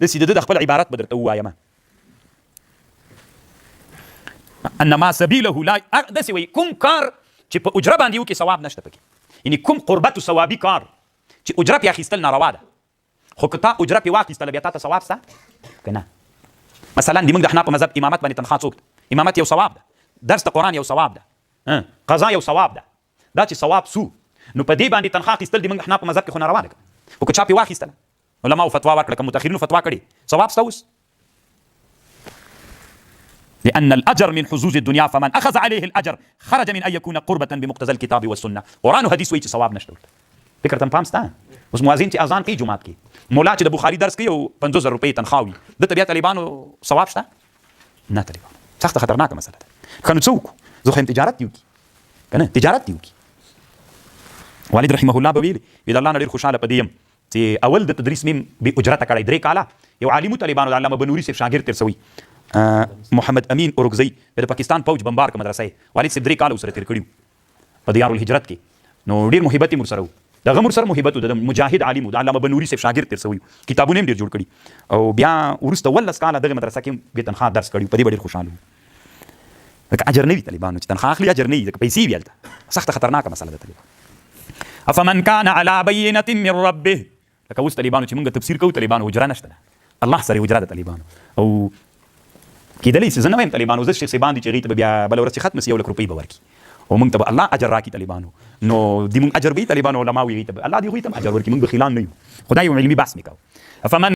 داسې د ده د خپل عبارت به درته ووایم. ان ما سبیله لا، داسې وایي کوم کار چې په اجره باندې وکړي ثواب نشته پکې، یعنی کوم قربت ثوابي کار چې اجره پې اخیستل ناروا ده، خو که تا اجره پې واخیستله بیا تا ته ثواب سته که نه؟ مثلا د موږ د احناف په مذهب امامت باندې تنخوا څوک ده؟ امامت یو ثواب ده، درس د قرآن یو ثواب ده، قضا یو ثواب ده. دا چې ثواب سو نو په دې باندې تنخوا اخیستل د موږ احناف په مذهب کې خو ناروا ده، خو که چا پې واخیستله، علماو فتوا ورکړه، که متأخرینو فتوا کړې، ثواب سته اوس؟ لأن الأجر من حظوظ الدنيا فمن أخذ عليه الأجر خرج من أن يكون قربة بمقتضى الكتاب والسنة. قرآن او حدیث وایي چې ثواب نشته ورته. فکر ته پام سته؟ اوس مؤذن چې اذان کوي جومات کې، مولا چې د بخاري درس کوي او 50,000 روپۍ تنخوا وي، ده ته بیا طالبانو ثواب شته؟ نه طالبانو، سخته خطرناکه مسله ده. ښه نو څه وکړو؟ زه خو یم تجارت دې وکړي که نه، تجارت دې وکړي. والد رحمه الله به ویلي، وی د الله نه ډېر خوشحاله په دې یم چې اول د تدریس مې بې اجرته کړی 3 کاله. یو عالم طالبانو د علامه بنوري صاحب شاګرد تېر سوی، محمد امین اورکزی، د پاکستان پوج بمبار که مدرسه یې والد صاحب 3 کاله ورسره تېر کړي په دیار الهجرت کې، نو ډېر محبت یې ورسره و، د هغه ورسره محبت و، د مجاهد عالم و، د علامه بنوري صاحب شاګرد تېر سوی، کتابونه یې ډېر جوړ کړي او بیا وروسته 18 کاله دغه مدرسه کې بې تنخوا درس کړي، په دې به ډېر خوشحاله وو. ځکه اجر نه وي طالبانو چې تنخوا اخلي اجر نه وي، ځکه پیسې وي هلته. سخته خطرناکه مسله ده طالبان. افمن کان علی بینة من ربه، لکه اوس طالبانو چې مونږ تفسیر کوو، طالبانو اجره نشته ده، الله سره اجره ده طالبانو. او کېدلی شي، زه نه وایم طالبانو، زه شیخ صاحبان دي چې هغوی ته به بیا بله ورځ چې ختمه شي 1 لک روپۍ به ورکړي او مونږ ته به الله اجر راکړي طالبانو. نو د مونږ اجر به وي طالبانو، علماو هغوی ته به الله دې هغوی ته هم اجر ورکړي، مونږ بخیلان نه یو، خو دا یو علمي بحث مې کاوه. افمن